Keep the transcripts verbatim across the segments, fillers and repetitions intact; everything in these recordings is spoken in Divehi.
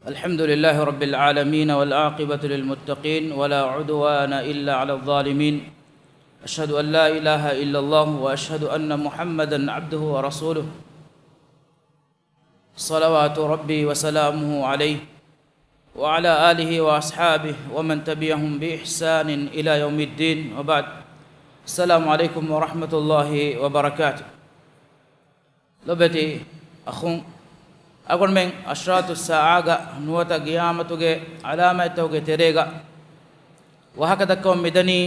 الحمد لله رب العالمين، والعاقبة للمتقين، ولا عدوان إلا على الظالمين. أشهد أن لا إله إلا الله، وأشهد أن محمدا عبده ورسوله. صلوات ربي وسلامه عليه وعلى آله وأصحابه ومن تبعهم بإحسان إلى يوم الدين، وبعد. السلام عليكم ورحمة الله وبركاته. ލޮބުވެތި އަޚުން، އަޅުގަނޑުމެން އަޝްރާތު ސާޢާގަ ނުވަތަ ޤިޔާމަތުގެ ޢަލާމާތްތަކުގެ ތެރޭގަ ވާހަކަ ދައްކަވަން މިދަނީ،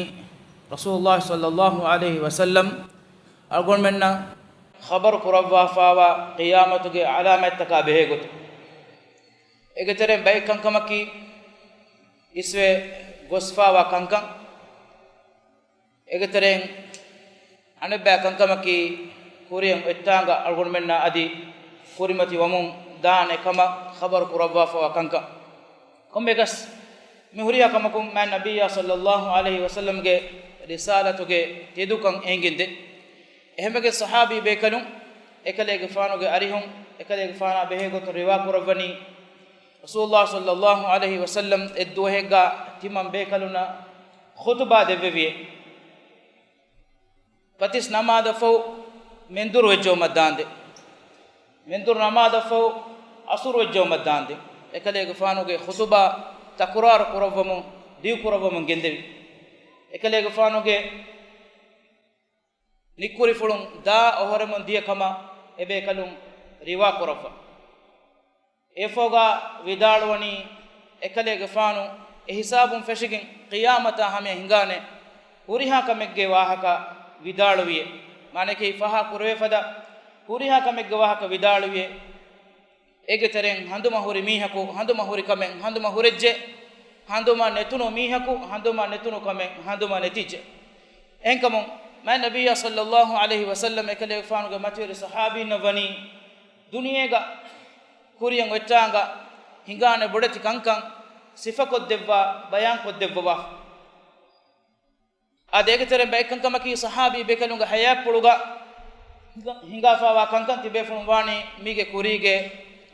ރަސޫލުﷲ ޞައްލަﷲ ޢަލައިހި ވަސައްލަމް އަޅުގަނޑުމެންނަށް ޚަބަރު ކުރައްވާފާވާ ޤިޔާމަތުގެ ޢަލާމާތްތަކާ ބެހޭ ގޮތުން. އޭގެ ތެރެއިން ބައެއް ކަންކަމަކީ އިސްވެ ގޮސްފާވާ ކަންކަން. އޭގެ ތެރެއިން އަނެއްބައި ކަންކަމަކީ ކުރިއަށް އޮތްތާނގަ އަޅުގަނޑުމެންނާ އަދި ކުރިމަތި ވަމުން ދާނެ ކަމަށް ޚަބަރު ކުރައްވާފަވާ ކަންކަން. ކޮންމެއަކަސް މި ހުރިހާ ކަމަކުން މާތް ނަބިއްޔާ ޞައްލަﷲ ޢަލައިހި ވަސައްލަމްގެ ރިސާލަތުގެ ތެދުކަން އެނގިންދޭ. އެހެންވެގެން ޞަޙާބީ ބޭކަލުން އެކަލޭގެފާނުގެ އަރިހުން އެކަލޭގެފާނާ ބެހޭ ގޮތުން ރިވާ ކުރައްވަނީ، ރަސޫލުﷲ ޞައްލަﷲ ޢަލައިހި ވަސައްލަމް އެއްދުވަހެއްގަ ތިމަން ބޭކަލުންނަށް ޚުޠުބާ ދެއްވެވިއޭ. ފަތިސް ނަމާދަށްފަހު މެންދުރު ވެއްޖައުމަށް ދާންދެން. މެންދުރު ނަމާދަށްފަހު އަސުރު ވެއްޖައުމަށް ދާންދެން. އެކަލޭގެފާނުގެ ޚުޠުބާ ތަކުރާރު ކުރައްވަމުން، ދިގު ކުރައްވަމުން ގެންދެވި. އެކަލޭގެފާނުގެ ނިއްކުރިފުޅުން ދާ އޮހޮރެމުން ދިޔަ ކަމަށް އެބޭކަލުން ރިވާ ކުރައްވާ. އެއަށްފަހުގަ ވިދާޅުވަނީ، އެކަލޭގެފާނު އެ ހިސާބުން ފެށިގެން ޤިޔާމަތާ ހަމަޔަށް ހިނގާނެ ހުރިހާ ކަމެއްގެ ވާހަކަ ވިދާޅުވިއޭ. މާނައަކީ ފަހާ ކުރެވޭ ފަދަ ހުރިހާ ކަމެއްގެ ވާހަކަ ވިދާޅުވިއޭ. އޭގެ ތެރެއިން ހަނދުމަ ހުރި މީހަކު ހަނދުމަ ހުރި ކަމެއް ހަނދުމަ ހުރެއްޖެ، ހަނދުމަ ނެތުނު މީހަކު ހަނދުމަ ނެތުނު ކަމެއް ހަނދުމަ ނެތިއްޖެ. އެހެންކަމުން މާތް ނަބިއްޔާ ޞައްލަﷲ ޢަލައިހި ވަސައްލަމް އެކަލޭގެފާނުގެ މަތިވެރި ޞަޙާބީންނަށް ވަނީ ދުނިޔޭގަ ކުރިއަށް އޮތްތާނގަ ހިނގާނެ ބޮޑެތި ކަންކަން ސިފަކޮށްދެއްވާ، ބަޔާންކޮށްދެއްވަވާ. އާދެ، އޭގެ ތެރެއިން ބައެއް ކަންކަމަކީ ޞަޙާބީ ބޭކަލުންގެ ޙަޔާތްޕުޅުގަ ހިނގާފާވާ ކަންކަން. ތިބޭފުޅުން ވާނީ މީގެ ކުރީގެ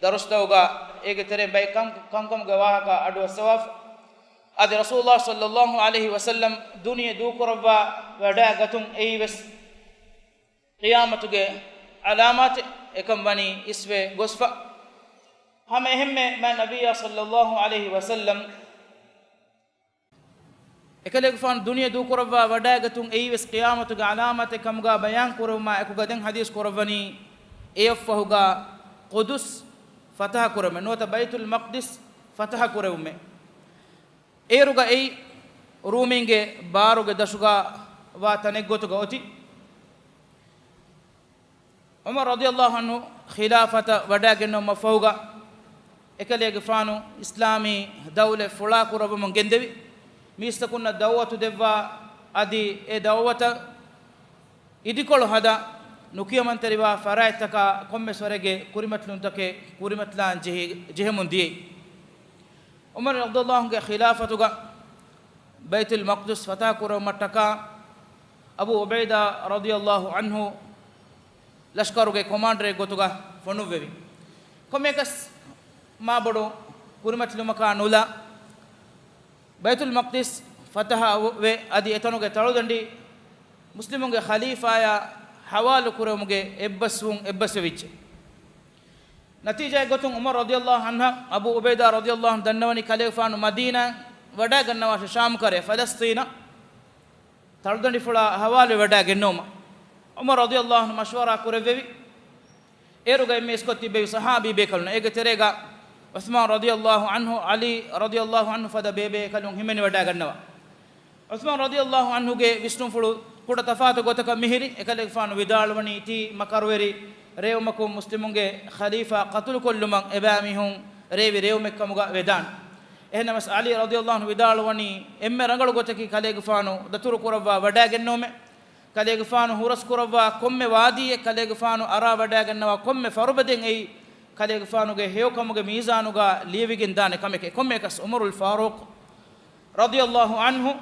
ދަރުސްތަކުގަ އޭގެ ތެރެއިން ބައެއް ކަން، ކަންކަމުގެ ވާހަކަ އަޑުއައްސަވާފަ. އާދެ، ރަސޫލުﷲ ޞައްލަﷲ ޢަލައިހި ވަސައްލަމް ދުނިޔެ ދޫކުރައްވާ ވަޑައިގަތުން އެއީވެސް ޤިޔާމަތުގެ ޢަލާމާތެއް. އެކަން ވަނީ އިސްވެ ގޮސްފަ. ހަމަ އެހެންމެ މާތް ނަބިއްޔާ ޞައްލަﷲ ޢަލައިހި ވަސައްލަމް އެކަލޭގެފާނު ދުނިޔެ ދޫކުރައްވާ ވަޑައިގަތުން އެއީވެސް ޤިޔާމަތުގެ ޢަލާމާތެއް ކަމުގަ ބަޔާން ކުރެވުމާ އެކުގަ ދެން ޙަދީޘް ކުރައްވަނީ، އެއަށްފަހުގަ ޤުދުސް ފަތަޙަ ކުރެވުމެއް ނުވަތަ ބައިތުލް މަޤްދިސް ފަތަޙަ ކުރެވުމެއް. އޭރުގަ އެއީ ރޫމީންގެ ބާރުގެ ދަށުގަ ވާ ތަނެއްގޮތުގަ އޮތީ. ޢުމަރު ރަޟިޔަﷲ ޢަންހު ޚިލާފަތަށް ވަޑައިގެންނެވުމަށްފަހުގަ، އެކަލޭގެފާނު އިސްލާމީ ދައުލަތް ފުޅާކުރައްވަމުން ގެންދެވި، މީސްތަކުންނަށް ދަޢުވަތު ދެއްވާ، އަދި އެ ދަޢުވަތަށް އިދިކޮޅު ހަދާ، ނުކިޔަމަންތެރިވާ ފަރާތްތަކާ ކޮންމެސް ވަރެއްގެ ކުރިމަތިލުންތަކެއް ކުރިމަތިލާން ޖެހި، ޖެހެމުން ދިޔައީ. ޢުމަރު ރަޟިޔަﷲ ޢަންހުގެ ޚިލާފަތުގަ ބައިތުލް މަޤްދިސް ފަތަޙަ ކުރެވުމަށްޓަކާ، އަބޫ ޢުބައިދާ ރަޟިޔަﷲ ޢަންހު ލަޝްކަރުގެ ކޮމާންޑަރެއް ގޮތުގަ ފޮނުއްވެވި. ކޮންމެއަކަސް މާބޮޑު ކުރިމަތިލުމަކާ ނުލާ، ބައިތުލް މަޤްދިސް ފަތަޙަ ވެ، އަދި އެތަނުގެ ތަޅުދަނޑި މުސްލިމުންގެ ޚަލީފާޔާ ޙަވާލު ކުރެވުމުގެ އެއްބަސްވުން އެއްބަސްވެވިއްޖެ. ނަތީޖާއެއް ގޮތުން ޢުމަރު ރަޟިޔަﷲ ޢަންހަށް އަބޫ ޢުބައިދާ ރަޟިޔަﷲ ޢަންހު ދަންނަވަނީ ކަލޭގެފާނު މަދީނާއަށް ވަޑައިގަންނަވާށޭ ޝާމްކަރައަށް، ފަލަސްޠީނަށް ތަޅުދަނޑިފުޅާ ޙަވާލުވެވަޑައިގެންނެވުމަށް. ޢުމަރު ރަޟިޔަﷲ ޢަންހު މަޝްވަރާ ކުރެއްވެވި. އޭރުގަ އެންމެ އިސްކޮށް ތިއްބެވި ޞަޙާބީ ބޭކަލުން. އޭގެ ތެރޭގަ ޢުޘްމާން ރަޟިޔަﷲ ޢަންހު، ޢަލީ ރަޟިޔަﷲ ޢަންހު ފަދަ ބޭބޭކަލުން ހިމެނިވަޑައިގަންނަވާ. ޢުޘްމާން ރަޟިޔަﷲ ޢަންހުގެ ވިސްނުންފުޅު ކުޑަ ތަފާތު ގޮތަކަށް މިހިރީ. އެކަލޭގެފާނު ވިދާޅުވަނީ ތީ މަކަރުވެރި ރޭވުމަކުން މުސްލިމުންގެ ޚަލީފާ ޤަތުލުކޮށްލުމަށް އެބައިމީހުން ރޭވި ރޭވުމެއްކަމުގަ ވެދާނެ. އެހެންނަމަވެސް ޢަލީ ރަޟިޔަﷲ ޢަންހު ވިދާޅުވަނީ އެންމެ ރަނގަޅު ގޮތަކީ ކަލޭގެފާނު ދަތުރު ކުރައްވާ ވަޑައިގެންނެވުމެއް. ކަލޭގެފާނު ހުރަސްކުރައްވާ ކޮންމެ ވާދީއެއް ކަލޭގެފާނު އަރާ ވަޑައިގަންނަވާ ކޮންމެ ފަރުބަދެއް އެއީ ކަލޭގެފާނުގެ ހެޔޮކަމުގެ މީޒާނުގަ ލިޔެވިގެން ދާނެ ކަމެކޭ. ކޮންމެއަކަސް ޢުމަރުލް ފާރޫޤް ރަޟިޔަﷲ ޢަންހު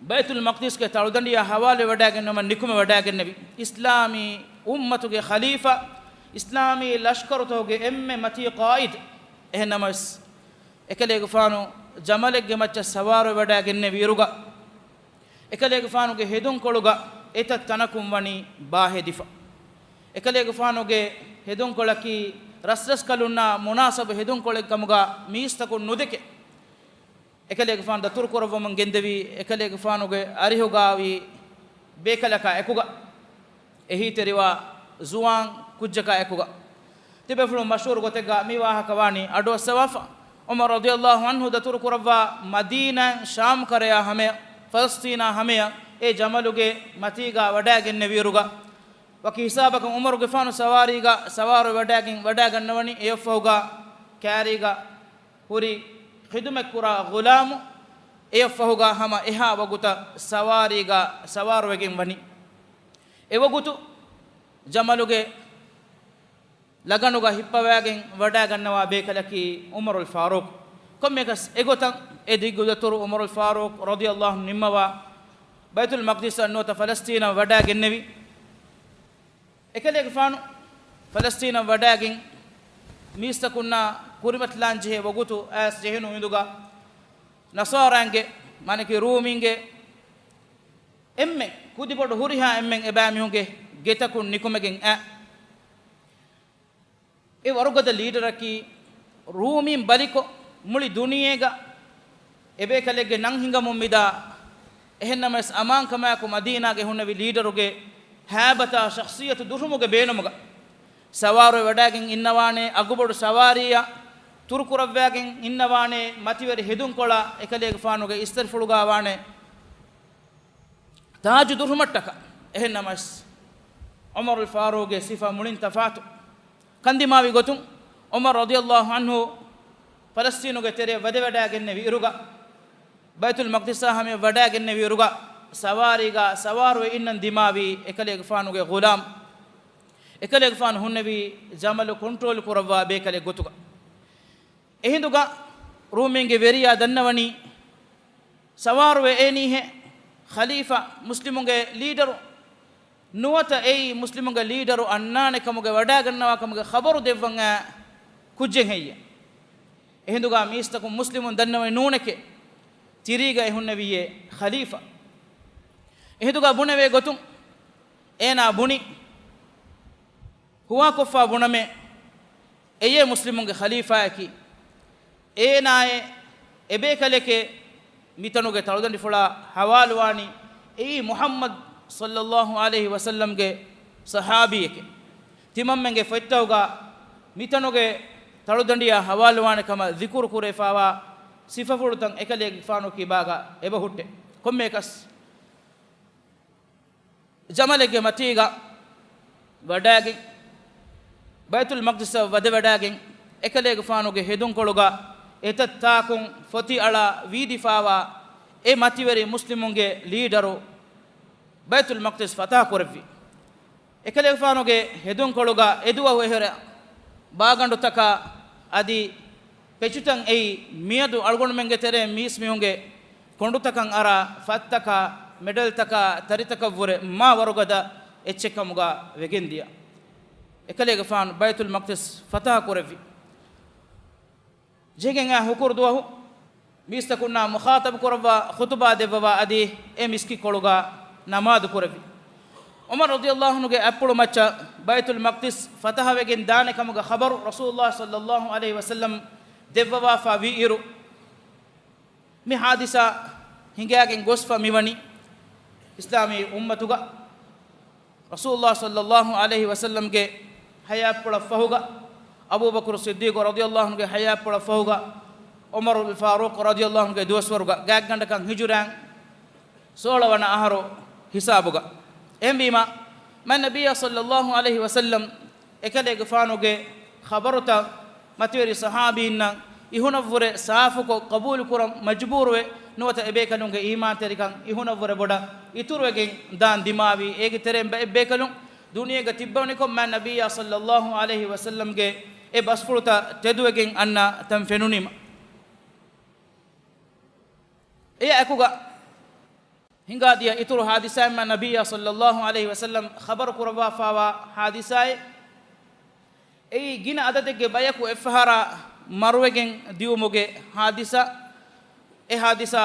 ބައިތުލް މަޤްދިސްގެ ތަޅުދަނޑިއާ ޙަވާލުވެވަޑައިގެންނެވުމަށް ނިކުމެވަޑައިގެންނެވި. އިސްލާމީ އުއްމަތުގެ ޚަލީފާ، އިސްލާމީ ލަޝްކަރުތަކުގެ އެންމެ މަތީ ޤާއިދު. އެހެންނަމަވެސް، އެކަލޭގެފާނު ޖަމަލެއްގެ މައްޗަށް ސަވާރުވެވަޑައިގެންނެވިއިރުގަ، އެކަލޭގެފާނުގެ ހެދުންކޮޅުގަ އެތައް ތަނަކުން ވަނީ ބާހެދިފަ. އެކަލޭގެފާނުގެ ހެދުންކޮޅަކީ ރަސްރަސްކަލުންނާ މުނާސަބު ހެދުންކޮޅެއް ކަމުގަ މީސްތަކުން ނުދެކެ. އެކަލޭގެފާނު ދަތުރުކުރައްވަމުން ގެންދެވީ އެކަލޭގެފާނުގެ އަރިހުގާވީ ބޭކަލަކާ އެކުގަ، އެހީތެރިވާ ޒުވާން ކުއްޖަކާ އެކުގަ. ތިބޭފުޅުން މަޝްހޫރު ގޮތެއްގަ މި ވާހަކަ ވާނީ އަޑުއައްސަވާފަ. ޢުމަރު ރަޟިޔަﷲ ޢަންހު ދަތުރު ކުރައްވާ މަދީނާއިން ޝާމް ކަރަޔާ ހަމަޔަށް، ފަލަސްޠީނާ ހަމަޔަށް އެ ޖަމަލުގެ މަތީގަ ވަޑައިގެންނެވިއިރުގަ، ވަކި ހިސާބަކަށް ޢުމަރުގެފާނު ސަވާރީގަ ސަވާރު ވަޑައިގެން ވަޑައިގަންނަވަނީ އެއަށްފަހުގަ ކާރީގަ ހުރި ޚިދުމަތްކުރާ ޣުލާމު އެއަށްފަހުގަ ހަމަ އެހާ ވަގުތަށް ސަވާރީގަ ސަވާރުވެގެން ވަނީ. އެވަގުތު ޖަމަލުގެ ލަގަނުގަ ހިއްޕަވައިގެން ވަޑައިގަންނަވާ ބޭކަލަކީ ޢުމަރުލް ފާރޫޤް. ކޮންމެއަކަސް އެގޮތަށް އެ ދިގު ދަތުރު ޢުމަރުލް ފާރޫޤް ރަޟިޔަﷲ ޢަންހު ނިންމަވާ ބައިތުލް މަޤްދިސަށް ނުވަތަ ފަލަސްޠީނަށް ވަޑައިގެންނެވި. އެކަލޭގެފާނު ފަލަސްޠީނަށް ވަޑައިގެން މީސްތަކުންނާ ކުރިމަތިލާން ޖެހޭ ވަގުތު އައިސް ޖެހެނު އިނދުގަ ނަޞާރާންގެ، މާނަކީ ރޫމީންގެ އެންމެން ކުދިބޮޑު ހުރިހާ އެންމެން އެބައިމީހުންގެ ގެތަކުން ނިކުމެގެން އައި. އެ ވަރުގަދަ ލީޑަރަކީ ރޫމީން ބަލިކޮށް، މުޅި ދުނިޔޭގަ އެބޭކަލެއްގެ ނަން ހިނގަމުން މިދާ. އެހެންނަމަވެސް، އަމާންކަމާއެކު މަދީނާގެ ހުންނެވި ލީޑަރުގެ ހައިބަތާ ޝަޚްޞިއްޔަތު ދުށުމުގެ ބޭނުމުގަ، ސަވާރުވެ ވަޑައިގެން އިންނަވާނެ އަގުބޮޑު ސަވާރީއަށް، ތުރުކުރައްވައިގެން އިންނަވާނެ މަތިވެރި ހެދުންކޮޅަށް، އެކަލޭގެފާނުގެ އިސްތަށިފުޅުގަ ވާނެ ތާޖު ދުށުމަށްޓަކާ. އެހެންނަމަވެސް، ޢުމަރުލް ފާރޫޤްގެ ސިފަ މުޅިން ތަފާތު. ކަންދިމާވި ގޮތުން، ޢުމަރު ރަޟިޔަﷲ ޢަންހު ފަލަސްޠީނުގެ ތެރެއަށް ވަދެވަޑައިގެންނެވި އިރުގަ، ބައިތުލް މަޤްދިސާ ހަމަޔަށް ވަޑައިގެންނެވި އިރުގަ، ސަވާރީގަ ސަވާރުވެ އިންނަން ދިމާވީ އެކަލޭގެފާނުގެ ޣުލާމް. އެކަލޭގެފާނު ހުންނެވީ ޖަމަލު ކޮންޓްރޯލް ކުރައްވާ ބޭކަލެއް ގޮތުގަ. އެހިނދުގަ ރޫމީންގެ ވެރިޔާ ދަންނަވަނީ، ސަވާރުވެ އޭނީހޭ ޚަލީފާ، މުސްލިމުންގެ ލީޑަރު، ނުވަތަ އެއީ މުސްލިމުންގެ ލީޑަރު އަންނާނެ ކަމުގެ ވަޑައިގަންނަވާ ކަމުގެ ޚަބަރު ދެއްވަން އައި ކުއްޖެއް ހެއްޔޭ؟ އެހިނދުގަ މީސްތަކުން މުސްލިމުން ދަންނަވަނީ ނޫނެކޭ، ތިރީގައި ހުންނެވިއޭ ޚަލީފާ. އެހިނދުގަ ބުނެވޭ ގޮތުން އޭނާ ބުނި، ހުވާކޮށްފަ ބުނަމޭ، އެޔޭ މުސްލިމުންގެ ޚަލީފާއަކީ. އޭނާއޭ އެބޭކަލެކޭ މިތަނުގެ ތަޅުދަނޑިފުޅާ ހަވާލުވާނީ. އެއީ މުޙައްމަދު ޞައްލައްލާހު ޢަލައިހި ވަސައްލަމްގެ ޞަޙާބީއެކޭ. ތިމަންމެންގެ ފޮތްތަކުގަ މިތަނުގެ ތަޅުދަނޑިއާ ހަވާލުވާނެ ކަމަށް ޛިކުރު ކުރެވިފައިވާ ސިފަފުޅުތައް އެކަލޭގެފާނު ކިބާގަ އެބަހުއްޓޭ. ކޮންމެއަކަސް، ޖަމަލެއްގެ މަތީގަ ވަޑައިގެން، ބައިތުލް މަޤްދިސަށް ވަދެވަޑައިގެން، އެކަލޭގެފާނުގެ ހެދުންކޮޅުގަ އެތައް ތާކުން ފޮތިއަޅާ ވީދިފައިވާ އެ މަތިވެރި މުސްލިމުންގެ ލީޑަރު ބައިތުލް މަޤްދިސް ފަތަޙަ ކުރެއްވި. އެކަލޭގެފާނުގެ ހެދުންކޮޅުގަ އެދުވަހު އެހެރަ ބާގަނޑުތަކާ އަދި ޕެޗުތައް އެއީ މިއަދު އަޅުގަނޑުމެންގެ ތެރޭ މީސްމީހުންގެ ކޮނޑުތަކަށް އަރާ ފަތްތަކާ މެޑަލްތަކާ ތަރިތަކަށްވުރެ މާ ވަރުގަދަ އެއްޗެއްކަމުގަ ވެގެންދިޔަ. އެކަލޭގެފާނު ބައިތުލް މަޤްދިސް ފަތަޙަ ކުރެއްވި. ޖެހިގެން އައި ހުކުރު ދުވަހު މީސްތަކުންނާ މުޚާޠަބު ކުރައްވާ ޚުތުބާ ދެއްވަވާ އަދި އެ މިސްކިތްކޮޅުގަ ނަމާދު ކުރެއްވި. ޢުމަރު ރަޟިޔަﷲ ޢަންހުގެ އަތްޕުޅު މައްޗަށް ބައިތުލް މަޤްދިސް ފަތަޙަވެގެން ދާނެ ކަމުގެ ޚަބަރު ރަސޫލުﷲ ޞައްލައްލާހު ޢަލައިހި ވަސައްލަމް ދެއްވަވާފަ ވީ އިރު، މި ޙާދިސާ ހިނގާގެން ގޮސްފަ މިވަނީ އިސްލާމީ އުއްމަތުގަ ރަސޫލުﷲ ޞައްލައްލާހު ޢަލައިހި ވަސައްލަމްގެ ޙަޔާތްޕުޅަށްފަހުގަ، އަބޫބަކުރު ޞިއްދީޤު ރަޟިޔަﷲ ޢަންހުގެ ޙަޔާތްޕުޅަށްފަހުގަ، ޢުމަރުލް ފާރޫޤު ރަޟިޔަﷲ ޢަންހުގެ ދުވަސްވަރުގަ، ގާތްގަނޑަކަށް ހިޖުރައިން ސޯޅަ ވަނަ އަހަރު ހިސާބުގަ. އެހެންވީމަ، މާތް ނަބިއްޔާ ޞައްލައްލާހު ޢަލައިހި ވަސައްލަމް އެކަލޭގެފާނުގެ ޚަބަރުތައް މަތިވެރި ޞަޙާބީންނަށް އިހުނަށްވުރެ ސާފުކޮށް ޤަބޫލުކުރަން މަޖުބޫރުވެ، ނުވަތަ އެބޭކަލުންގެ އީމާންތެރިކަން އިހުނަށްވުރެ ބޮޑަށް އިތުރުވެގެން ދާން ދިމާވީ. އޭގެ ތެރެއިން ބައެއް ބޭކަލުން ދުނިޔޭގަ ތިއްބަވަނިކޮށް، މާތް ނަބިއްޔާ ޞައްލައްލާހު ޢަލައިހި ވަސައްލަމްގެ އެ ބަސްފުޅުތައް ތެދުވެގެން އަންނަ ތަން ފެނުނީމަ. އެއާ އެކުގަ ހިނގާދިޔަ އިތުރު ޙާދިސާއެއް، މާތް ނަބިއްޔާ ޞައްލައްލާހު ޢަލައިހި ވަސައްލަމް ޚަބަރު ކުރައްވާފައިވާ ޙާދިސާއެއް. އެއީ ގިނަ އަދަދެއްގެ ބަޔަކު އެއްފަހަރާ މަރުވެގެން ދިއުމުގެ ހާދިސާ، އެ ހާދިސާ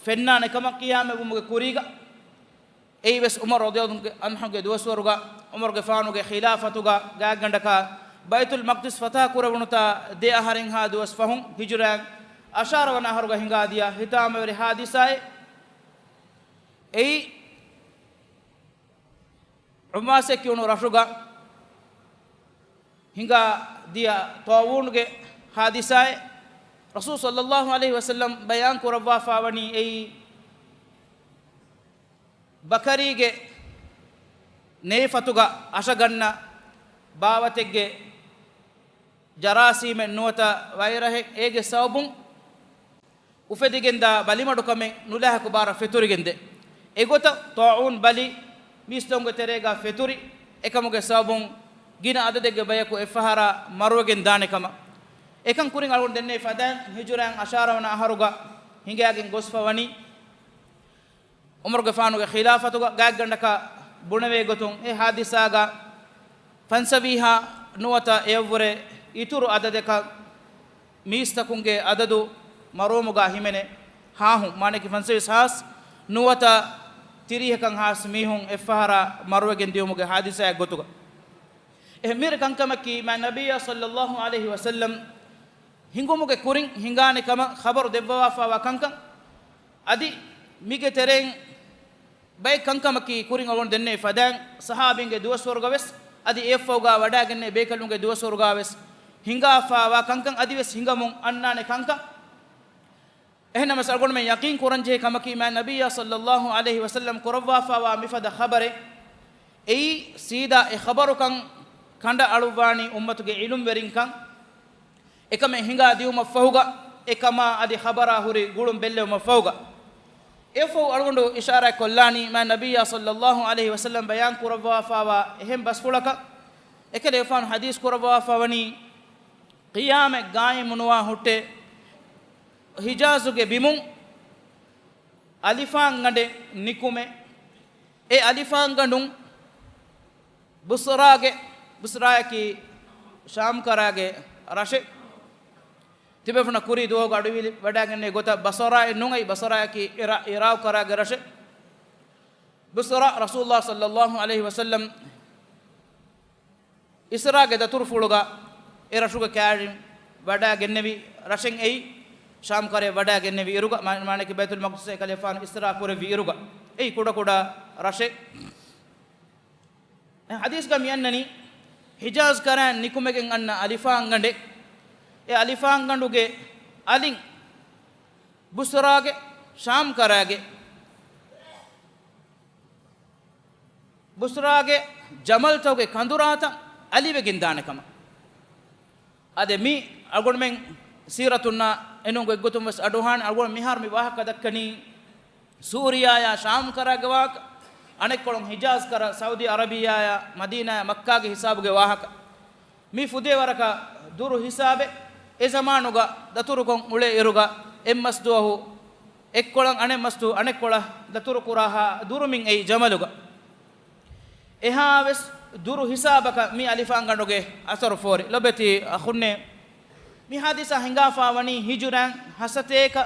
ފެންނާނެ ކަމަށް ޤިޔާމަތްވުމުގެ ކުރީގަ. އެއީވެސް ޢުމަރު ރަޟިޔަﷲ ޢަންހުގެ ދުވަސްވަރުގަ، ޢުމަރުގެފާނުގެ ޚިލާފަތުގަ ގާތްގަނޑަކަށް ބައިތުލް މަޤްދިސް ފަތާ ކުރެވުނުތާ ދެ އަހަރެއްހާ ދުވަސް ފަހުން، ހިޖުރައިން އަށާރަ ވަނަ އަހަރުގަ ހިނގާދިޔަ ހިތާމަވެރި ހާދިސާއެއް. އެއީ އުމާސެ ކިޔުނު ރަށުގަ ހިނގާ ދިޔަ ޠާޢޫނުގެ ހާދިސާއެއް. ރަސޫލު ޞައްލައްލާހު ޢަލައިހި ވަސައްލަމް ބަޔާން ކުރައްވާފާވަނީ އެއީ، ބަކަރީގެ ނޭފަތުގަ އަށަގަންނަ ބާވަތެއްގެ ޖަރާސީމެއް ނުވަތަ ވައިރަހެއް އޭގެ ސަބަބުން އުފެދިގެންދާ ބަލިމަޑުކަމެއް ނުލާހަކު ބާރަށް ފެތުރިގެންދޭ. އެގޮތަށް ޠާޢޫން ބަލި މީސްތަކުންގެ ތެރޭގަ ފެތުރި އެކަމުގެ ސަބަބުން ގިނަ އަދަދެއްގެ ބަޔަކު އެއްފަހަރާ މަރުވެގެން ދާނެ ކަމަށް. އެކަން ކުރިން އަޅުގަނޑު ދެންނެވި ފަދައިން ހިޖުރައިން އަށާރަ ވަނަ އަހަރުގަ ހިނގާގެން ގޮސްފަ ވަނީ. ޢުމަރުގެފާނުގެ ޚިލާފަތުގަ ގާތްގަނޑަކަށް ބުނެވޭ ގޮތުން އެ ހާދިސާގަ ފަންސަވީހާ ނުވަތަ އެއަށްވުރެ އިތުރު އަދަދަކަށް މީސްތަކުންގެ އަދަދު މަރުވުމުގަ ހިމެނޭ ހާހުން، މާނައަކީ ފަންސަވީސް ހާސް ނުވަތަ ތިރީހަކަށް ހާސް މީހުން އެއްފަހަރާ މަރުވެގެން ދިއުމުގެ ހާދިސާއެއް ގޮތުގަ. އެހެން މިރަށް ކަންކަމަކީ، މާތް ނަބިއްޔާ ޞައްލައްލާހު ޢަލައިހި ވަސައްލަމް ހިނގުމުގެ ކުރިން ހިނގާނެ ކަމަށް ޚަބަރު ދެއްވަވާފާވާ ކަންކަން. އަދި މީގެ ތެރެއިން ބައެއް ކަންކަމަކީ ކުރިން އަޅުގަނޑު ދެންނެވި ފަދައިން ޞަޙާބީންގެ ދުވަސްވަރުގަވެސް އަދި އެއަށްފަހުގަ ވަޑައިގެންނެވި ބޭކަލުންގެ ދުވަސްވަރުގަވެސް ހިނގާފާވާ ކަންކަން އަދިވެސް ހިނގަމުން އަންނާނެ ކަންކަން. އެހެންނަމަވެސް އަޅުގަނޑުމެން ޔަޤީން ކުރަންޖެހޭ ކަމަކީ، މާތް ނަބިއްޔާ ޞައްލައްލާހު ޢަލައިހި ވަސައްލަމް ކުރައްވާފާވާ މިފަދަ ޚަބަރެއް. އެއީ ސީދާ އެ ޚަބަރުކަން ކަނޑައަޅުއްވާނީ އުއްމަތުގެ ޢިލްމުވެރިންކަން. އެކަމެއް ހިނގާ ދިއުމަށްފަހުގަ، އެކަމާ އަދި ޚަބަރާ ހުރި ގުޅުން ބެއްލެވުމަށްފަހުގަ. އެއަށްފަހު އަޅުގަނޑު އިޝާރާތް ކޮށްލާނީ، މާތް ނަބިއްޔާ ޞައްލައްލާހު ޢަލައިހި ވަސައްލަމް ބަޔާން ކުރައްވާފާވާ އެހެން ބަސްފުޅަކަށް. އެކަލޭގެފާނު ޙަދީޘް ކުރައްވާފާވަނީ، ޤިޔާމަތް ޤާއިމުނުވާ ހުއްޓޭ، ޙިޖާޒުގެ ބިމުން އަލިފާންގަނޑެއް ނިކުމޭ. އެ އަލިފާންގަނޑުން ބުޞްރާގެ، ބުޞްރާއަކީ ޝާމްކަރާގެ ރަށެއް. ތިބޭފުޅުންނަށް ކުރީ ދުވަހުގަ އަޑުއިވި ވަޑައިގެންނެވި ގޮތަށް ބަޞަރާއެއް ނޫން، އެއީ ބަޞަރާއަކީ އިރާ-، އިރާޤުކަރާގެ ރަށެއް. ބުޞްރާ ރަސޫލުﷲ ޞައްލައްލާހު ޢަލައިހި ވަސައްލަމް އިސްރާގެ ދަތުރުފުޅުގަ އެ ރަށުގެ ކާރިން ވަޑައިގެންނެވި ރަށެއް އެއީ، ޝާމްކަރައަށް ވަޑައިގެންނެވި އިރުގަ، މާ-، މާނައަކީ ބައިތުލް މަޤްދިސަށް އެކަލޭގެފާނު އިސްރާ ކުރެއްވި އިރުގަ. އެއީ ކުޑަކުޑަ ރަށެއް. އެ ޙަދީޘްގަ މިއަންނަނީ، ޙިޖާޒް ކަރައިން ނިކުމެގެން އަންނަ އަލިފާންގަނޑެއް. އެ އަލިފާންގަނޑުގެ އަލިން ބުޞްރާގެ، ޝާމްކަރާގެ ބުޞްރާގެ ޖަމަލްތަކުގެ ކަނދުރާތައް އަލިވެގެން ދާނެ ކަމަށް. އާދެ، މި އަޅުގަނޑުމެން ސީރަތުންނާ އެނޫން ގޮތްގޮތުން ވެސް އަޑުއަހާނެ. އަޅުގަނޑު މިހާރު މި ވާހަކަ ދައްކަނީ ސޫރިޔާޔާ ޝާމްކަރާގެ ވާހަކަ، އަނެއްކޮޅުން ޙިޖާޒް ކަރަ ސައުދީ އަރަބިއްޔާޔާ މަދީނާޔާ މައްކާގެ ހިސާބުގެ ވާހަކަ. މި ފުދޭ ވަރަކަށް ދުރު ހިސާބެއް. އެ ޒަމާނުގަ ދަތުރުކޮށް އުޅޭ އިރުގަ އެއްމަސް ދުވަހު އެއްކޮޅަށް އަނެއްމަސް ދުވަހު އަނެއްކޮޅަށް ދަތުރު ކުރާހާ ދުރުމިން އެއީ ޖަމަލުގަ. އެހާވެސް ދުރު ހިސާބަކަށް މި އަލިފާންގަނޑުގެ އަސަރު ފޯރި. ލޮބެތި އަޚުންނޭ، މި ހާދިސާ ހިނގާފާ ވަނީ ހިޖުރައިން ހަސަތޭކަ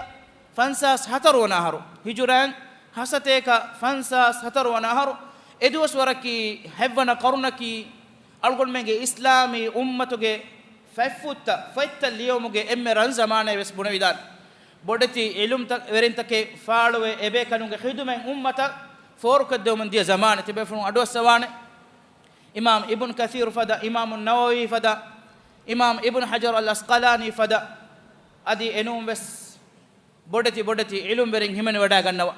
ފަންސާސް ހަތަރު ވަނަ އަހަރު. ހިޖުރައިން ހަސަތޭކަ ފަންސާސް ހަތަރު ވަނަ އަހަރު. އެ ދުވަސް ވަރަކީ ހަތްވަނަ ޤަރުނަކީ އަޅުގަނޑުމެންގެ އިސްލާމީ އުއްމަތުގެ ފަތްފުށްތައް، ފޮތްތައް ލިޔެވުމުގެ އެންމެ ރަން ޒަމާނެއް ވެސް ބުނެވިދާނެ. ބޮޑެތި ޢިލްމު ތަ-، ވެރިންތަކެއް ފާޅުވެ، އެބޭކަލުންގެ ޚިދުމަތް އުއްމަތަށް ފޯރުކޮށްދެވުމުން ދިޔަ ޒަމާނެއް. ތިބޭފުޅުން އަޑުއައްސަވާނެ. އިމާމް އިބްނު ކަޘީރު ފަދަ، އިމާމު ނަވަވީ ފަދަ، އިމާމް އިބްނު ޙަޖަރު އަލް އަސްޤަލާނީ ފަދަ، އަދި އެނޫން ވެސް ބޮޑެތި ބޮޑެތި ޢިލްމުވެރިން ހިމެނިވަޑައިގަންނަވާ.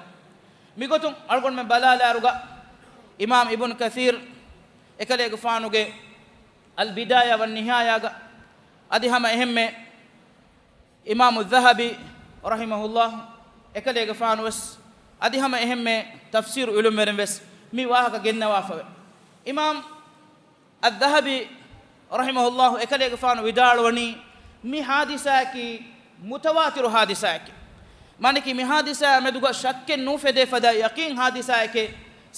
މިގޮތުން އަޅުގަނޑުމެން ބަލާލާއިރުގަ، އިމާމް އިބްނު ކަޘީރު އެކަލޭގެފާނުގެ އަލް ބިދާޔާ ވައް ނިހާޔާގަ، އަދި ހަމަ އެހެންމެ އިމާމު ޛަހަބީ ރަޙިމަހުﷲ އެކަލޭގެފާނު ވެސް، އަދި ހަމަ އެހެންމެ ތަފްސީރު ޢިލްމުވެރިން ވެސް މި ވާހަކަ ގެންނަވާފަވޭ. އިމާމް އައްޛަހަބީ ރަޙިމަހުﷲ އެކަލޭގެފާނު ވިދާޅުވަނީ، މި ހާދިސާއަކީ މުތަވާތިރު ހާދިސާއެކޭ. މާނައަކީ މި ހާދިސާއާ މެދުގަ ޝައްކެއް ނުއުފެދޭ ފަދަ ޔަޤީން ހާދިސާއެކޭ.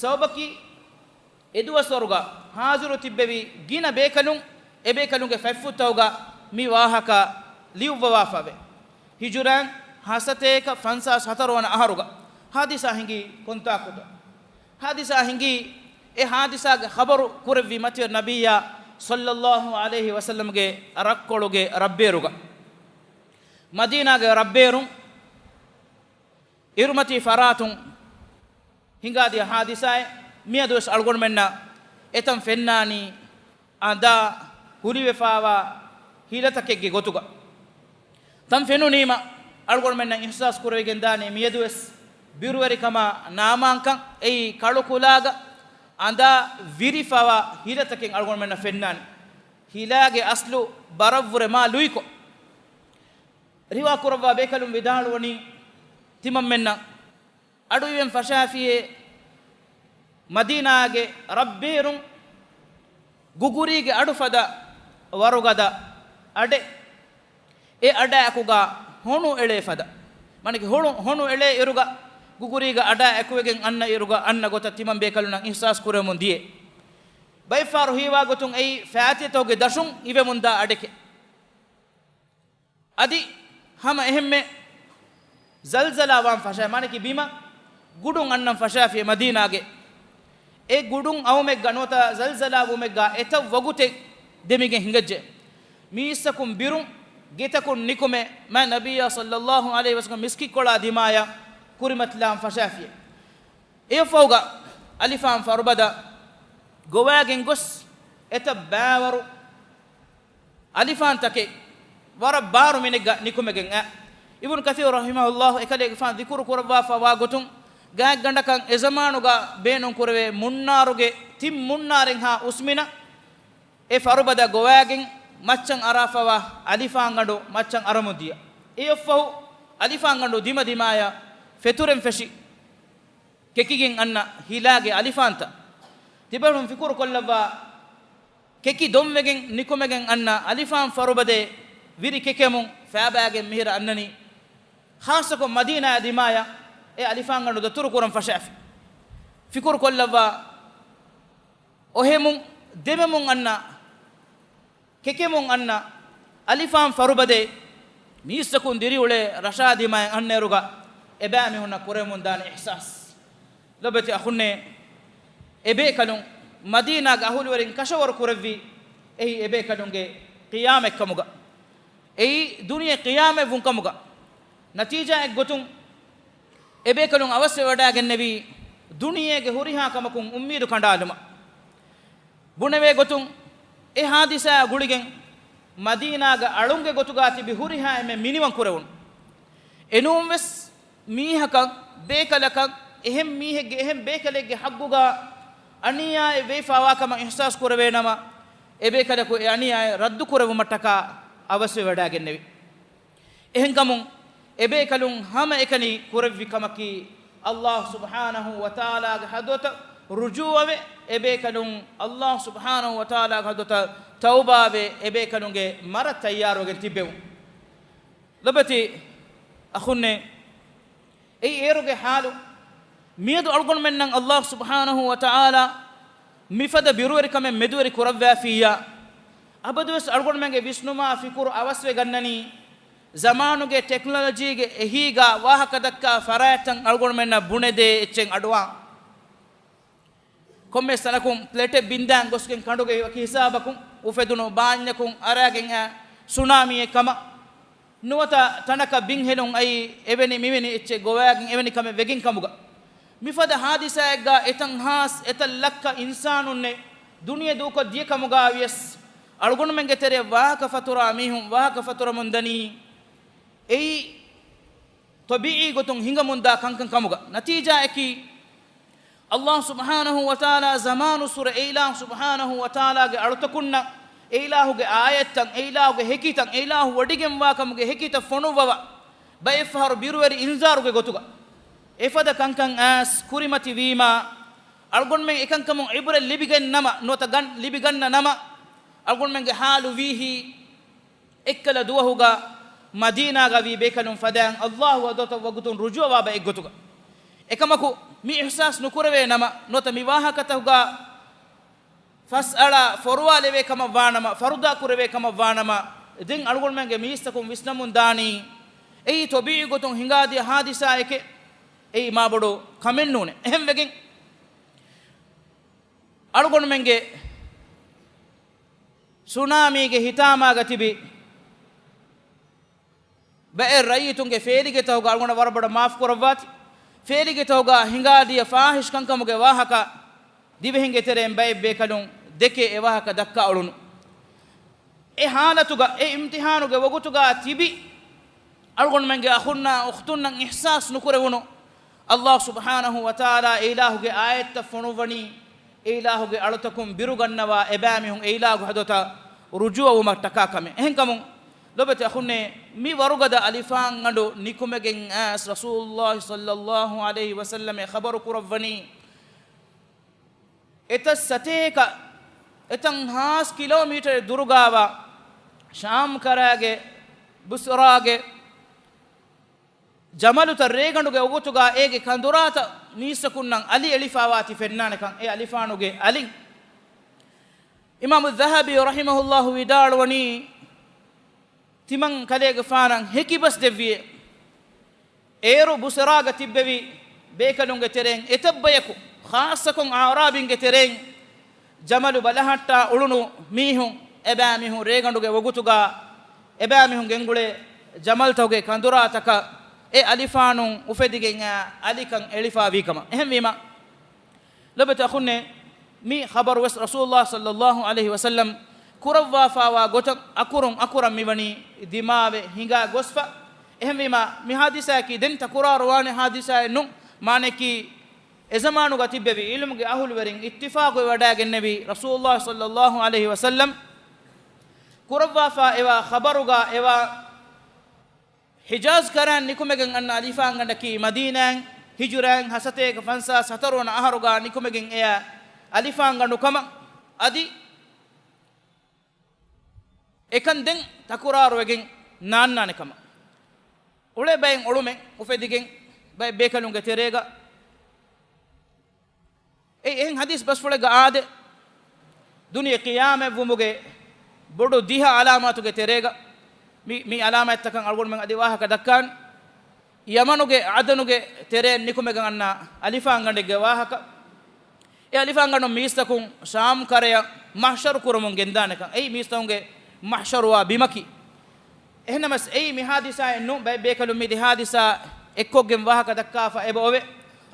ސަބަބަކީ، އެދުވަސްވަރުގަ ހާޒިރު ތިއްބެވި ގިނަ ބޭކަލުން އެބޭކަލުންގެ ފަތްފުށްތަކުގަ މި ވާހަކަ ލިޔުއްވަވާފަވޭ. ހިޖުރައިން ހަސަތޭކަ ފަންސާސް ހަތަރު ވަނަ އަހަރުގަ ހާދިސާ ހިނގީ ކޮންތާކުތަ؟ ހާދިސާ ހިނގީ އެ ހާދިސާގެ ޚަބަރު ކުރެއްވި މަތިވެރި ނަބިއްޔާ ޞައްލައްލާހު ޢަލައިހި ވަސައްލަމްގެ ރައްކޮޅުގެ ރައްބޭރުގަ. މަދީނާގެ ރައްބޭރުން އިރުމަތީ ފަރާތުން ހިނގާދިޔަ ހާދިސާއެއް. މިއަދުވެސް އަޅުގަނޑުމެންނަށް އެތަން ފެންނާނީ އަނދާ ހުރިވެފާވާ ހިލަތަކެއްގެ ގޮތުގަ. ތަން ފެނުނީމަ އަޅުގަނޑުމެންނަށް އިޙްސާސް ކުރެވިގެން ދާނީ މިއަދުވެސް ބިރުވެރިކަމާ ނާމާންކަން. އެއީ ކަޅުކުލާގަ އަނދާ ވިރިފަވާ ހިލަތަކެއް އަޅުގަނޑުމެންނަށް ފެންނާނީ. ހިލާގެ އަސްލު ބަރަށްވުރެ މާ ލުއިކޮށް. ރިވާ ކުރައްވާ ބޭކަލުން ވިދާޅުވަނީ ތިމަންމެންނަށް އަޑުއިވެން ފަށާފިޔޭ މަދީނާގެ ރައްބޭރުން ގުގުރީގެ އަޑު ފަދަ ވަރުގަދަ އަޑެއް. އެ އަޑާއެކުގަ ހޮނު އެޅޭ ފަދަ. މާނައަކީ ހޮނު، ހޮނު އެޅޭ އިރުގަ ގުގުރީގެ އަޑާ އެކުވެގެން އަންނަ އިރުގަ އަންނަ ގޮތަށް ތިމަން ބޭކަލުންނަށް އިޙްސާސް ކުރެވެމުން ދިޔަ. ބައެއްފަހަރު ހީވާ ގޮތުން އެއީ ފާތިހަތަކުގެ ދަށުން އިވެމުންދާ އަޑެކޭ. އަދި ހަމަ އެހެންމެ ޒަލްޒަލާ ވާން ފަށާ، މާނައަކީ ބިމަށް ގުޑުން އަންނަން ފަށާފިޔޭ މަދީނާގެ. އެ ގުޑުން އައުމެއްގަ ނުވަތަ ޒަލްޒަލާ ވުމެއްގަ އެތައް ވަގުތެއް ދެމިގެން ހިނގައްޖެ. މީސްތަކުން ބިރުން، ގެތަކުން ނިކުމެ، މާތް ނަބިއްޔާ ޞައްލައްލާހު ޢަލައިހި ވަސައްލަމް މިސްކިތްކޮޅާ ދިމާޔަށް ކުރިމަތިލާން ފަށާފިޔޭ. އެއަށްފަހުގަ އަލިފާން ފަރުބަދަ ގޮވާގެން ގޮސް، އެތައް ބައިވަރު އަލިފާންތަކެއް ވަރަށް ބާރު މިނެއްގަ ނިކުމެގެން އައި. އިބްނު ކަޘީރު ރަޙިމަހުﷲ އެކަލޭގެފާނު ޛިކުރު ކުރައްވާފަ ވާ ގޮތުން، ގާތްގަނޑަކަށް އެޒަމާނުގަ ބޭނުން ކުރެވޭ މުންނާރުގެ ތިން މުންނާރެއްހާ އުސްމިނަށް އެ ފަރުބަދަ ގޮވާގެން މައްޗަށް އަރާފަވާ އަލިފާންގަނޑު މައްޗަށް އަރަމުން ދިޔަ. އެއަށްފަހު އަލިފާންގަނޑު ދިމަދިމާޔަށް ފެތުރެން ފެށި، ކެކިގެން އަންނަ ހިލާގެ އަލިފާންތައް. ތިބޭފުޅުން ފިކުރު ކޮށްލައްވާ، ކެކި ދޮންވެގެން ނިކުމެގެން އަންނަ އަލިފާން ފަރުބަދޭ ވިރި ކެކެމުން ފައިބައިގެން މިހިރަ އަންނަނީ. ޚާއްޞަކޮށް މަދީނާއާ ދިމާޔަށް އެ އަލިފާންގަނޑު ދަތުރު ކުރަން ފަށާފި. ފިކުރު ކޮށްލައްވާ، އޮހެމުން ދެމެމުން އަންނަ ކެކެމުން އަންނަ އަލިފާން ފަރުބަދޭ މީސްތަކުން ދިރިއުޅޭ ރަށާ ދިމާއަށް އަންނައިރުގަ އެބައިމީހުންނަށް ކުރެވެމުންދާނެ އިޙްސާސް. ލޮބެތި އަޚުންނޭ، އެބޭކަލުން މަދީނާގެ އަހުލުވެރިން ކަށަވަރު ކުރެއްވީ އެއީ އެބޭކަލުންގެ ޤިޔާމަތްކަމުގަ، އެއީ ދުނިޔެ ޤިޔާމަތްވުން ކަމުގަ. ނަތީޖާއެއްގޮތުން އެބޭކަލުން އަވަސްވެވަޑައިގެންނެވީ ދުނިޔޭގެ ހުރިހާ ކަމަކުން އުއްމީދު ކަނޑާލުމަށް. ބުނެވޭ ގޮތުން، އެ ހާދިސާއާ ގުޅިގެން މަދީނާގެ އަޅުންގެ ގޮތުގަ ތިބި ހުރިހާ އެންމެން މިނިވަން ކުރެވުނު. އެނޫންވެސް މީހަކަށް، ބޭކަލަކަށް، އެހެން މީހެއްގެ އެހެން ބޭކަލެއްގެ ޙައްޤުގަ އަނިޔާއެއް ވެފަވާ ކަމަށް އިޙްސާސް ކުރެވޭނަމަ، އެބޭކަލަކު އެ އަނިޔާއެއް ރައްދު ކުރެވުމަށްޓަކާ އަވަސްވެވަޑައިގެންނެވި. އެހެންކަމުން އެބޭކަލުން ހަމައެކަނި ކުރެއްވި ކަމަކީ، ﷲ ސުބްޙާނަހޫ ވަތަޢާލާގެ ޙަޟްރަތަށް ރުޖޫޢަވެ، އެބޭކަލުން ﷲ ސުބްޙާނަހޫ ވަތަޢާލާގެ ޙަޟްރަތަށް ތައުބާވެ، އެބޭކަލުންގެ މަރަށް ތައްޔާރުވެގެން ތިއްބެވުން. ލޮބެތި އަޚުންނޭ، އެއީ އޭރުގެ ޙާލު. މިއަދު އަޅުގަނޑުމެންނަށް ﷲ ސުބްޙާނަހޫ ވަތަޢާލާ މިފަދަ ބިރުވެރިކަމެއް މެދުވެރި ކުރައްވާފިއްޔާ، އަބަދުވެސް އަޅުގަނޑުމެންގެ ވިސްނުމާ ފިކުރު އަވަސްވެ ގަންނަނީ، ޒަމާނުގެ ޓެކްނޮލޮޖީގެ އެހީގާ ވާހަކަ ދައްކާ ފަރާތްތައް އަޅުގަނޑުމެންނަށް ބުނެދޭ އެއްޗެއް އަޑުއާ. ކޮންމެސް ތަނަކުން ޕްލެޓެއް ބިންދާން ގޮސްގެން ކަނޑުގަ ވަކި ހިސާބަކުން އުފެދުނު ބާންޏަކުން އަރާގެން އައި ސުނާމީއެއް ކަމަށް. ނުވަތަ ތަނަކަށް ބިން ހެލުން އައީ އެވެނި މިވެނި އެއްޗެއް ގޮވާގެން އެވެނި ކަމެއް ވެގެން ކަމުގަ. މިފަދަ ހާދިސާއެއްގަ އެތައް ހާސް އެތައް ލައްކަ އިންސާނުންނެއް ދުނިޔެ ދޫކޮށް ދިޔަ ކަމުގަ ވިޔަސް، އަޅުގަނޑުމެންގެ ތެރެއަށް ވާހަކަ ފަތުރާ މީހުން ވާހަކަ ފަތުރަމުން ދަނީ އެއީ ޠަބީޢީ ގޮތުން ހިނގަމުންދާ ކަންކަން ކަމުގަ. ނަތީޖާއަކީ، ﷲ ސުބްޙާނަހޫ ވަތަޢާލާ ޒަމާނުއްސުރެ އެ އިލާހު ސުބްޙާނަހޫ ވަތަޢާލާގެ އަޅުތަކުންނަށް، އެ އިލާހުގެ އާޔަތްތައް، އެ އިލާހުގެ ހެކިތައް، އެ އިލާހު ވޮޑިގެންވާ ކަމުގެ ހެކިތައް ފޮނުއްވަވަ، ބައެއްފަހަރު ބިރުވެރި އިންޒާރުގެ ގޮތުގަ އެފަދަ ކަންކަން އައިސް ކުރިމަތިވީމާ، އަޅުގަނޑުމެން އެކަންކަމުން ޢިބްރަތް ލިބިގެން ނަމަ، ނުވަތަ ގަން ލިބިގަންނަ ނަމަ، އަޅުގަނޑުމެންގެ ޙާލު ވީހީ، އެއްކަލަ ދުވަހުގަ މަދީނާގަ ވީ ބޭކަލުން ފަދައިން ﷲ ޙަޟްރަތަށް ވަގުތުން ރުޖޫޢަވާ ބައެއްގޮތުގަ. އެކަމަކު، މި އިޙްސާސް ނުކުރެވޭ ނަމަ، ނުވަތަ މި ވާހަކަތަކުގަ ފަސްއަޅާ ފޮރުވާލެވޭ ކަމަށް ވާނަމަ، ފަރުދާ ކުރެވޭ ކަމަށް ވާނަމަ، ދެން އަޅުގަނޑުމެންގެ މީސްތަކުން ވިސްނަމުން ދާނީ، އެއީ ޠަބީޢީ ގޮތުން ހިނގާދިޔަ ހާދިސާއެކޭ. އެއީ މާބޮޑު ކަމެއް ނޫނޭ. އެހެންވެގެން އަޅުގަނޑުމެންގެ ސުނާމީގެ ހިތާމާގަ ތިބި ބައެއް ރައްޔިތުންގެ ފޭލިގެތަކުގަ އަޅުގަނޑަށް ވަރަށް ބޮޑަށް މާފު ކުރައްވާތި. ފޭލިގެތަކުގަ ހިނގާދިޔަ ފާހިޝް ކަންކަމުގެ ވާހަކަ ދިވެހިންގެ ތެރެއިން ބައެއް ބޭކަލުން ދެކޭ އެ ވާހަކަ ދައްކާ އުޅުނު. އެ ހާލަތުގަ، އެ އިމްތިހާނުގެ ވަގުތުގަ ތިބި އަޅުގަނޑުމެންގެ އަޚުންނާ އުޚްތުންނަށް އިޙްސާސް ނުކުރެވުނު، ﷲ ސުބްޙާނަހޫ ވަތަޢާލާ އެ އިލާހުގެ އާޔަތްތައް ފޮނުއްވަނީ، އެ އިލާހުގެ އަޅުތަކުން ބިރުގަންނަވާ އެބައިމީހުން އެ އިލާހުގެ ޙަޟްރަތަށް ރުޖޫޢަވުމަށް ޓަކާ ކަމެއް. އެހެންކަމުން، ލޮބުވެތި އަޚުންނޭ، މި ވަރުގަދަ އަލިފާންގަނޑު ނިކުމެގެން އައިސް ރަސޫލުﷲ ޞައްލަﷲ ޢަލައިހި ވަސައްލަމަ ޚަބަރު ކުރައްވަނީ، އެތައް ސަތޭކަ، އެތައް ހާސް ކިލޯމީޓަރެއް ދުރުގާވާ ޝާމް ކަރާގެ ބުޞްރާގެ ޖަމަލުތައް ރޭގަނޑުގެ ވަގުތުގަ އޭގެ ކަނދުރާތައް މީސްތަކުންނަށް އަލި އެޅިފާވާތި ފެންނާނެކަން، އެ އަލިފާނުގެ އަލިން. އިމާމު ޛަހަބީ ރަޙިމަހުﷲ ވިދާޅުވަނީ، ތިމަން ކަލޭގެފާނަށް ހެކިބަސް ދެއްވިއޭ. އޭރު ބުޞްރާގަ ތިއްބެވި ބޭކަލުންގެ ތެރެއިން އެތައް ބަޔަކު، ޚާއްޞަކޮށް އަޢުރާބީންގެ ތެރެއިން ޖަމަލު ބަލަހައްޓާ އުޅުނު މީހުން، އެބައިމީހުން ރޭގަނޑުގެ ވަގުތުގަ އެބައިމީހުން ގެންގުޅޭ ޖަމަލްތަކުގެ ކަނދުރާތަކަށް އެ އަލިފާނުން އުފެދިގެން އައި އަލިކަން އެޅިފާވީ ކަމަށް. އެހެންވީމަ، ލޮބުވެތި އަޚުންނޭ، މި ޚަބަރު ވެސް ރަސޫލުﷲ ޞައްލަﷲ ޢަލައިހި ވަސައްލަމަ ކުރައްވާފާވާ ގޮތަށް އަކުރުން އަކުރަށް މިވަނީ ދިމާވެ ހިނގާ ގޮސްފަ. އެހެންވީމަ، މި ހާދިސާއަކީ ދެން ތަކުރާރުވާނެ ހާދިސާއެއް ނޫން. މާނައަކީ، އެޒަމާނުގަ ތިއްބެވި ޢިލްމުގެ އަހުލުވެރިން އިއްތިފާޤުވެވަޑައިގެންނެވި ރަސޫލުﷲ ޞައްލަﷲ ޢަލައިހި ވަސައްލަމަ ކުރައްވާފާ އެވާ ޚަބަރުގަ އެވާ ޙިޖާޒް ކަރައިން ނިކުމެގެން އަންނަ އަލިފާންގަނޑަކީ މަދީނާއިން ހިޖުރައިން ހަސަތޭކަ ފަންސާސް ހަތަރުވަނަ އަހަރުގަ ނިކުމެގެން އެޔާ އަލިފާންގަނޑު ކަމަށް. އަދި އެކަން ދެން ތަކުރާރުވެގެން ނާންނާނެ ކަމަށް. އުޅޭ ބައެއް އޮޅުމެއް އުފެދިގެން ބައެއް ބޭކަލުންގެ ތެރޭގަ އެ އެހެން ޙަދީޘް ބަސްފުޅެއްގަ އާދެ، ދުނިޔެ ޤިޔާމަތްވުމުގެ ބޮޑު ދިހަ ޢަލާމާތުގެ ތެރޭގަ މި، މި ޢަލާމާތްތަކަށް އަޅުގަނޑުމެން އަދި ވާހަކަ ދައްކާން. ޔަމަނުގެ ޢަދަނުގެ ތެރެއިން ނިކުމެގެން އަންނަ އަލިފާންގަނޑެއްގެ ވާހަކަ. އެ އަލިފާންގަނޑުން މީސްތަކުން ޝާމް ކަރަޔަށް މަޙްޝަރު ކުރަމުން ގެންދާނެކަން. އެއީ މީސްތަކުންގެ މަޙްޝަރުވާ ބިމަކީ. އެހެންނަމަސް އެއީ މި ޙާދިސާއެއް ނޫން. ބައެއް ބޭކަލުން މި ދެ ޙާދިސާ އެއްކޮށްގެން ވާހަކަ ދައްކާފަ އެބަ އޮވޭ.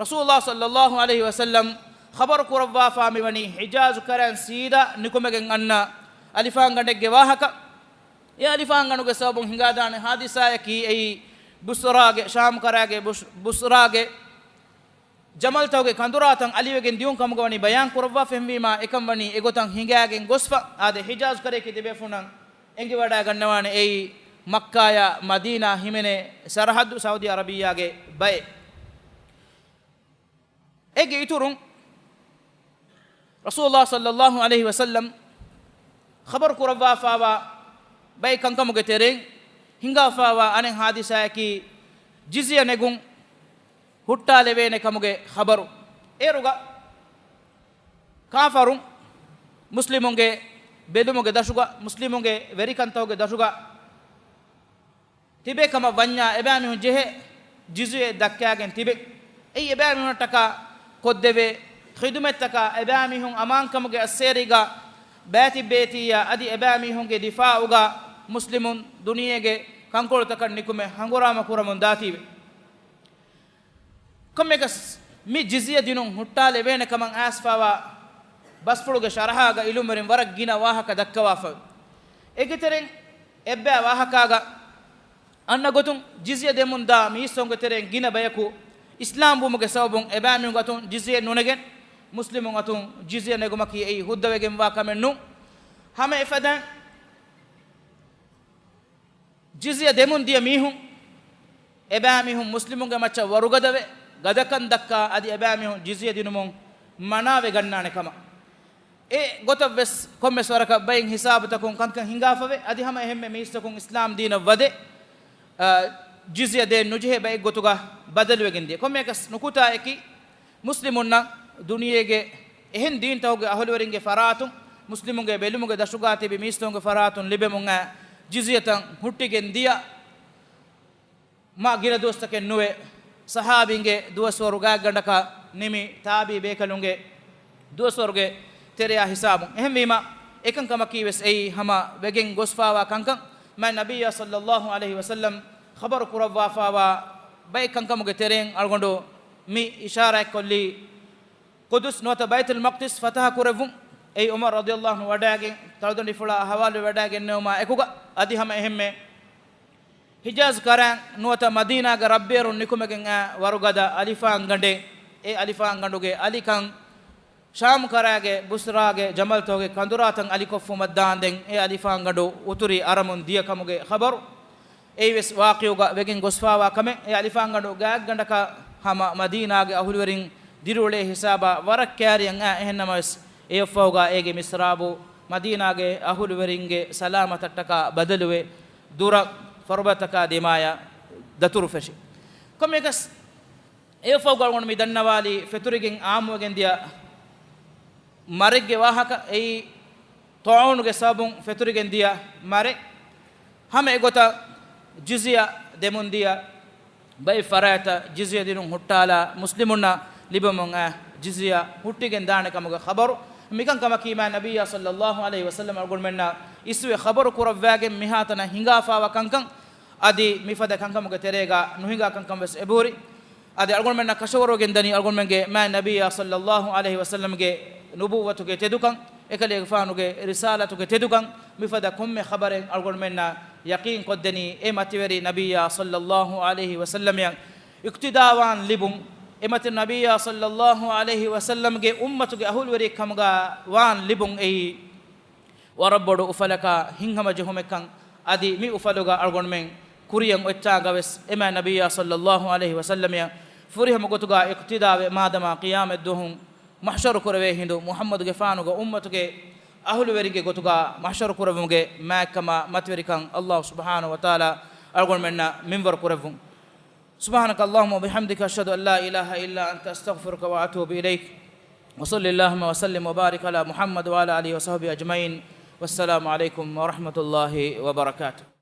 ރަސޫލުﷲ ޞައްލަﷲ ޢަލައިހި ވަސައްލަމަ ޚަބަރު ކުރައްވާފާ މިވަނީ ޙިޖާޒު ކަރައިން ސީދާ ނިކުމެގެން އަންނަ އަލިފާންގަނޑެއްގެ ވާހަކަ. އެ އަލިފާންގަނޑުގެ ސަބަބުން ހިނގާދާނެ ޙާދިސާއަކީ އެއީ ބުޞްރާގެ، ޝާމް ކަރާގެ ބުޝް-، ބުޞްރާގެ ޖަމަލްތަކުގެ ކަނދުރާތައް އަލިވެގެން ދިއުން ކަމުގަ ވަނީ ބަޔާން ކުރައްވާފަ. އެހެންވީމާ، އެކަން ވަނީ އެގޮތަށް ހިނގާގެން ގޮސްފަ. އާދެ، ޙިޖާޒް ކަރައިގެ ތިބޭފުޅުންނަށް އެނގިވަޑައިގަންނަވާނެ އެއީ މައްކާޔާ މަދީނާ ހިމެނޭ ސަރަޙައްދު ސައުދީ ޢަރަބިއްޔާގެ ބައެއް. އޭގެ އިތުރުން ރަސޫލުﷲ ޞައްލަﷲ ޢަލައިހި ވަސައްލަމަ ޚަބަރު ކުރައްވާފާވާ ބައެއް ކަންކަމުގެ ތެރެއިން ހިނގާފާވާ އަނެއް ޙާދިސާއަކީ ޖިޒްޔަ ނެގުން ހުއްޓާލެވޭނެ ކަމުގެ ޚަބަރު. އޭރުގަ ކާފަރުން މުސްލިމުންގެ ބެލުމުގެ ދަށުގަ، މުސްލިމުންގެ ވެރިކަންތަކުގެ ދަށުގަ ތިބޭ ކަމަށް ވަންޏާ، އެބައިމީހުން ޖެހޭ ޖިޒްޔައެއް ދައްކާގެން ތިބެ. އެއީ އެބައިމީހުންނަށްޓަކާ ކޮށްދެވޭ ޚިދުމަތްތަކާ، އެބައިމީހުން އަމާންކަމުގެ އައްސޭރީގަ ބައިތިއްބޭތިއްޔާ، އަދި އެބައިމީހުންގެ ދިފާޢުގަ މުސްލިމުން ދުނިޔޭގެ ކަންކޮޅުތަކަށް ނިކުމެ ހަނގުރާމަ ކުރަމުން ދާތީވެ. ކޮންމެއަކަސް މި ޖިޒްޔަ ދިނުން ހުއްޓާލެވޭނެ ކަމަށް އައިސްފާވާ ބަސްފުޅުގެ ޝަރަޙާގަ ޢިލްމުވެރިން ވަރަށް ގިނަ ވާހަކަ ދައްކަވާފައި. އޭގެ ތެރެއިން އެއްބައި ވާހަކާގަ އަންނަ ގޮތުން ޖިޒްޔަ ދެމުންދާ މީސްތަކުންގެ ތެރެއިން ގިނަ ބަޔަކު އިސްލާމް ވުމުގެ ސަބަބުން އެބައިމީހުން އަތުން ޖިޒްޔަ ނުނެގެން، މުސްލިމުން އަތުން ޖިޒްޔަ ނެގުމަކީ އެއީ ހުއްދަވެގެންވާ ކަމެއް ނޫން. ހަމަ އެފަދައިން ޖިޒްޔަ ދެމުން ދިޔަ މީހުން، އެބައިމީހުން މުސްލިމުންގެ މައްޗަށް ވަރުގަދަވެ، ގަދަކަން ދައްކާ، އަދި އެބައިމީހުން ޖިޒްޔަ ދިނުމުން މަނާވެ ގަންނާނެ ކަމަށް. އެ ގޮތަށް ވެސް ކޮންމެސް ވަރަކަށް ބައެއް ހިސާބުތަކުން ކަންކަން ހިނގާފަވެ، އަދި ހަމަ އެހެންމެ މީސްތަކުން އިސްލާމް ދީނަށް ވަދެ، އަ، ޖިޒްޔަ ދޭން ނުޖެހޭ ބައެއް ގޮތުގަ ބަދަލުވެގެން ދިޔަ. ކޮންމެއަކަސް ނުކުތާއަކީ، މުސްލިމުންނަށް ދުނިޔޭގެ އެހެން ދީންތަކުގެ އަހުލުވެރިންގެ ފަރާތުން، މުސްލިމުންގެ ބެލުމުގެ ދަށުގާ ތިބި މީސްތަކުންގެ ފަރާތުން ލިބެމުން އައި ޖިޒްޔަތައް ހުއްޓިގެން ދިޔަ މާ ގިނަ ދުވަސްތަކެއް ނުވެ، ސަހާބީންގެ ދުވަސްވަރު ގާތްގަނޑަކަށް ނިމި، ތާބީ ބޭކަލުންގެ ދުވަސްވަރުގެ ތެރެއާ ހިސާބުން. އެހެންވީމަ، އެކަންކަމަކީ ވެސް އެއީ ހަމަ ވެގެން ގޮސްފާވާ ކަންކަން. މާތް ނަބިއްޔާ ޞައްލައްލާހު ޢަލައިހި ވަސައްލަމް ޚަބަރު ކުރައްވާފާވާ ބައެއް ކަންކަމުގެ ތެރެއިން އަޅުގަނޑު މި އިޝާރާތްކޮށްލީ، ޤުދުސް ނުވަތަ ބައިތުލް މަޤްދިސް ފަތަޙަ ކުރެއްވުން. އެއީ ޢުމަރު ރަޟިޔައްލާހު ޢަންހު ވަޑައިގެން، ތަޅުދަނޑިފުޅާ ޙަވާލުވެވަޑައިގެންނެވުމާ އެކުގަ އަދި ހަމަ އެހެންމެ ޙިޖާޒް ކަރައިން ނުވަތަ މަދީނާގެ ރަށްބޭރުން ނިކުމެގެން އައި ވަރުގަދަ އަލިފާންގަނޑެއް، އެ އަލިފާންގަނޑުގެ އަލިކަން ޝާމް ކަރާގެ ބުޞްރާގެ ޖަމަލްތަކުގެ ކަނދުރާތައް އަލިކޮށްފުމަށްދާންދެން އެ އަލިފާންގަނޑު އުތުރި އަރަމުން ދިޔަ ކަމުގެ ޚަބަރު. އެއީވެސް ވާޤިޢުގަ ވެގެން ގޮސްފާވާ ކަމެއް. އެ އަލިފާންގަނޑު ގާތްގަނޑަކަށް ހަމަ މަދީނާގެ އަހުލުވެރިން ދިރިއުޅޭ ހިސާބާ ވަރަށް ކައިރިއަށް އައި، އެހެންނަމަވެސް އެއަށްފަހުގަ އޭގެ މިސްރާބު މަދީނާގެ އަހުލުވެރިންގެ ސަލާމަތަށްޓަކާ ބަދަލުވެ، ދުރަށް ފަރުބަތަކާ ދިމާޔަށް ދަތުރު ފެށި. ކޮންމެއަކަސް، އެއަށްފަހުގަ އަޅުގަނޑު މި ދަންނަވާލީ ފެތުރިގެން އާއްމުވެގެން ދިޔަ މަރެއްގެ ވާހަކަ. އެއީ ޠާޢޫނުގެ ސަބަބުން ފެތުރިގެން ދިޔަ މަރެއް. ހަމަ އެގޮތަށް ޖިޒްޔަ ދެމުން ދިޔަ ބައެއް ފަރާތްތައް ޖިޒްޔަ ދިނުން ހުއްޓާލާ މުސްލިމުންނަށް ލިބެމުން އައި ޖިޒްޔަ ހުއްޓިގެން ދާނެ ކަމުގެ ޚަބަރު. މިކަންކަމަކީ މާތް ނަބިއްޔާ ޞައްލައްލާހު ޢަލައިހި ވަސައްލަމް އަޅުގަނޑުމެންނަށް އިސްވެ ޚަބަރު ކުރައްވާގެން މިހާތަނަށް ހިނގާފާވާ ކަންކަން. އަދި މިފަދަ ކަންކަމުގެ ތެރޭގަ ނުހިނގާ ކަންކަން ވެސް އެބަހުރި. އަދި އަޅުގަނޑުމެންނަށް ކަށަވަރުވެގެން ދަނީ އަޅުގަނޑުމެންގެ މާތް ނަބިއްޔާ ޞައްލައްލާހު ޢަލައިހި ވަސައްލަމްގެ ނުބުއްވަތުގެ ތެދުކަން، އެކަލޭގެފާނުގެ ރިސާލަތުގެ ތެދުކަން، މިފަދަ ކޮންމެ ޚަބަރެއް އަޅުގަނޑުމެންނަށް ޔަޤީން ކޮށްދެނީ އެ މަތިވެރި ނަބިއްޔާ ޞައްލައްލާހު ޢަލައިހި ވަސައްލަމްއަށް އިޤްތިދާވާން ލިބުން، އެ މަތި ނަބިއްޔާ ޞައްލައްލާހު ޢަލައިހި ވަސައްލަމްގެ އުއްމަތުގެ އަހުލުވެރިއެއްކަމުގަ ވާން ލިބުން އެއީ، ވަރަށް ބޮޑު އުފަލަކާ ހިތްހަމަޖެހުމެއްކަން. އަދި މި އުފަލުގަ އަޅުގަނޑުމެން ކުރިއަށް އޮތްތާގަވެސް އެ މާތް ނަބިއްޔާ ޞައްލައްލާހު ޢަލައިހި ވަސައްލަމްއަށް ފުރިހަމަ ގޮތުގަ އިޤްތިދާވެ، މާދަމާ ޤިޔާމަތްދުވަހު މަޙްޝަރު ކުރެވޭ ހިނދު މުޙައްމަދުގެފާނުގެ އުއްމަތުގެ އަހުލުވެރިންގެ ގޮތުގަ މަޙްޝަރު ކުރެއްވުމުގެ މާތްކަމާ މަތިވެރިކަން ﷲ ސުބްޙާނަހޫ ވަތަޢާލާ އަޅުގަނޑުމެންނަށް މިންވަރު ކުރެއްވުން. سبحانك اللهم وبحمدك، أشهد أن لا إله إلا أنت، أستغفرك وأتوب إليك. وصل اللهم وسلم وبارك على محمد وعلى آله وصحبه أجمعين. والسلام عليكم ورحمة الله وبركاته.